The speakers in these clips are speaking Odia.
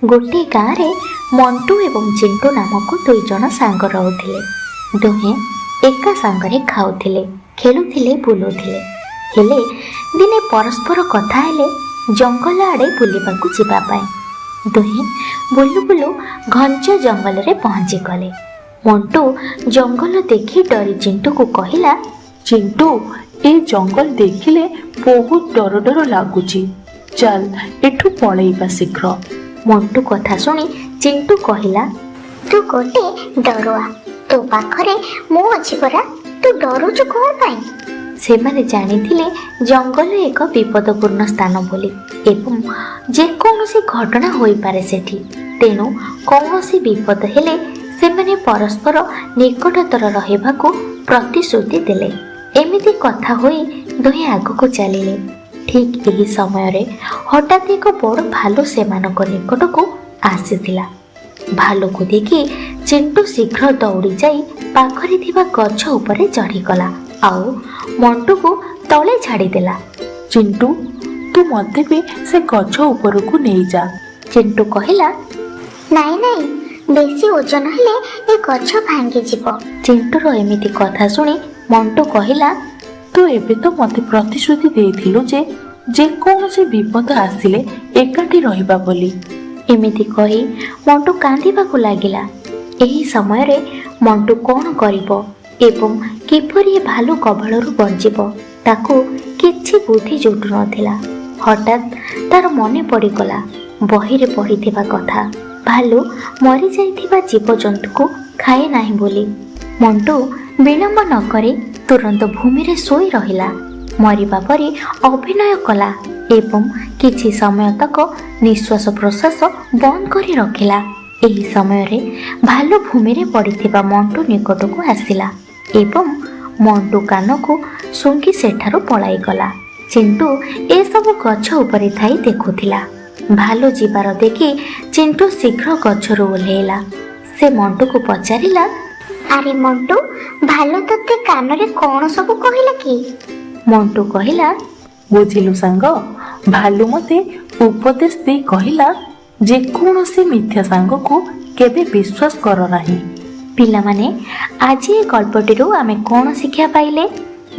ଗୋଟିଏ ଗାଁରେ ମଣ୍ଟୁ ଏବଂ ଚିଣ୍ଟୁ ନାମକ ଦୁଇ ଜଣ ସାଙ୍ଗ ରହୁଥିଲେ। ଦୁହେଁ ଏକା ସାଙ୍ଗରେ ଖାଉଥିଲେ, ଖେଳୁଥିଲେ, ବୁଲୁଥିଲେ। ହେଲେ ଦିନେ ପରସ୍ପର କଥା ହେଲେ ଜଙ୍ଗଲ ଆଡ଼େ ବୁଲିବାକୁ ଯିବା ପାଇଁ। ଦୁହେଁ ବୁଲୁ ବୁଲୁ ଘଞ୍ଚ ଜଙ୍ଗଲରେ ପହଞ୍ଚିଗଲେ। ମଣ୍ଟୁ ଜଙ୍ଗଲ ଦେଖି ଡରି ଚିଣ୍ଟୁକୁ କହିଲା, ଚିଣ୍ଟୁ, ଏ ଜଙ୍ଗଲ ଦେଖିଲେ ବହୁତ ଡର ଡର ଲାଗୁଛି। ଚାଲ, ଏଠୁ ପଳେଇବା ଶୀଘ୍ର। ମଣ୍ଟୁ କଥା ଶୁଣି ଚିଣ୍ଟୁ କହିଲା, ତୁ ଗୋଟେ ଡରୁଆ। ତୋ ପାଖରେ ମୁଁ ଅଛି ପରା, ତୁ ଡରୁଛୁ କଣ ପାଇଁ? ସେମାନେ ଜାଣିଥିଲେ ଜଙ୍ଗଲ ଏକ ବିପଦପୂର୍ଣ୍ଣ ସ୍ଥାନ ବୋଲି ଏବଂ ଯେକୌଣସି ଘଟଣା ହୋଇପାରେ ସେଠି। ତେଣୁ କୌଣସି ବିପଦ ହେଲେ ସେମାନେ ପରସ୍ପର ନିକଟତର ରହିବାକୁ ପ୍ରତିଶ୍ରୁତି ଦେଲେ। ଏମିତି କଥା ହୋଇ ଦୁହେଁ ଆଗକୁ ଚାଲିଲେ। ଠିକ୍ ଏହି ସମୟରେ ହଠାତ୍ ଏକ ବଡ଼ ଭାଲୁ ସେମାନଙ୍କ ନିକଟକୁ ଆସିଥିଲା। ଭାଲୁକୁ ଦେଖି ଚିଣ୍ଟୁ ଶୀଘ୍ର ଦୌଡ଼ି ଯାଇ ପାଖରେ ଥିବା ଗଛ ଉପରେ ଚଢ଼ିଗଲା ଆଉ ମଣ୍ଟୁକୁ ତଳେ ଛାଡ଼ିଦେଲା। ଚିଣ୍ଟୁ, ତୁ ମତେ ବି ସେ ଗଛ ଉପରକୁ ନେଇଯା। ଚିଣ୍ଟୁ କହିଲା, ନାଇଁ ନାଇଁ, ବେଶୀ ଓଜନ ହେଲେ ଏ ଗଛ ଭାଙ୍ଗିଯିବ। ଚିଣ୍ଟୁର ଏମିତି କଥା ଶୁଣି ମଣ୍ଟୁ କହିଲା, ତୁ ଏବେ ତ ମତେ ପ୍ରତିଶ୍ରୁତି ଦେଇଥିଲୁ ଯେ ଯେକୌଣସି ବିପଦ ଆସିଲେ ଏକାଠି ରହିବା ବୋଲି। ଏମିତି କହି ମଣ୍ଟୁ କାନ୍ଦିବାକୁ ଲାଗିଲା। ଏହି ସମୟରେ ମଣ୍ଟୁ କ'ଣ କରିବ ଏବଂ କିପରି ଏ ଭାଲୁ କବଳରୁ ବଞ୍ଚିବ, ତାକୁ କିଛି ବୁଦ୍ଧି ଜୁଟୁନଥିଲା। ହଠାତ୍ ତାର ମନେ ପଡ଼ିଗଲା ବହିରେ ପଢ଼ିଥିବା କଥା, ଭାଲୁ ମରିଯାଇଥିବା ଜୀବଜନ୍ତୁକୁ ଖାଏ ନାହିଁ ବୋଲି। ମଣ୍ଟୁ ବିଳମ୍ବ ନ କରି ତୁରନ୍ତ ଭୂମିରେ ଶୋଇ ରହିଲା। ମରିବା ପରି ଅଭିନୟ କଲା ଏବଂ କିଛି ସମୟ ତକ ନିଶ୍ୱାସ ପ୍ରଶ୍ୱାସ ବନ୍ଦ କରି ରଖିଲା। ଏହି ସମୟରେ ଭାଲୁ ଭୂମିରେ ପଡ଼ିଥିବା ମଣ୍ଟୁ ନିକଟକୁ ଆସିଲା ଏବଂ ମଣ୍ଟୁ କାନକୁ ଶୁଙ୍ଘି ସେଠାରୁ ପଳାଇଗଲା। ଚିଣ୍ଟୁ ଏସବୁ ଗଛ ଉପରେ ଥାଇ ଦେଖୁଥିଲା। ଭାଲୁ ଯିବାର ଦେଖି ଚିଣ୍ଟୁ ଶୀଘ୍ର ଗଛରୁ ଓହ୍ଲେଇଲା। ସେ ମଣ୍ଟୁକୁ ପଚାରିଲା, ଆରେ ମଣ୍ଟୁ, ଭାଲୁ ତୋତେ କାନରେ କଣ ସବୁ କହିଲା କି? ମଣ୍ଟୁ କହିଲା, ବୁଝିଲୁ ସାଙ୍ଗ, ଭାଲୁ ମତେ ଉପଦେଶ ଦେଇ କହିଲା, ଯେକୌଣସି ମିଥ୍ୟା ସାଙ୍ଗକୁ କେବେ ବିଶ୍ୱାସ କର ନାହିଁ। ପିଲାମାନେ, ଆଜି ଏ ଗଳ୍ପଟିରୁ ଆମେ କ'ଣ ଶିକ୍ଷା ପାଇଲେ?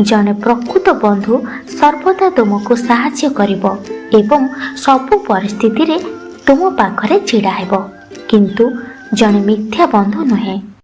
ଜଣେ ପ୍ରକୃତ ବନ୍ଧୁ ସର୍ବଦା ତୁମକୁ ସାହାଯ୍ୟ କରିବ ଏବଂ ସବୁ ପରିସ୍ଥିତିରେ ତୁମ ପାଖରେ ଛିଡ଼ା ହେବ, କିନ୍ତୁ ଜଣେ ମିଥ୍ୟା ବନ୍ଧୁ ନୁହେଁ।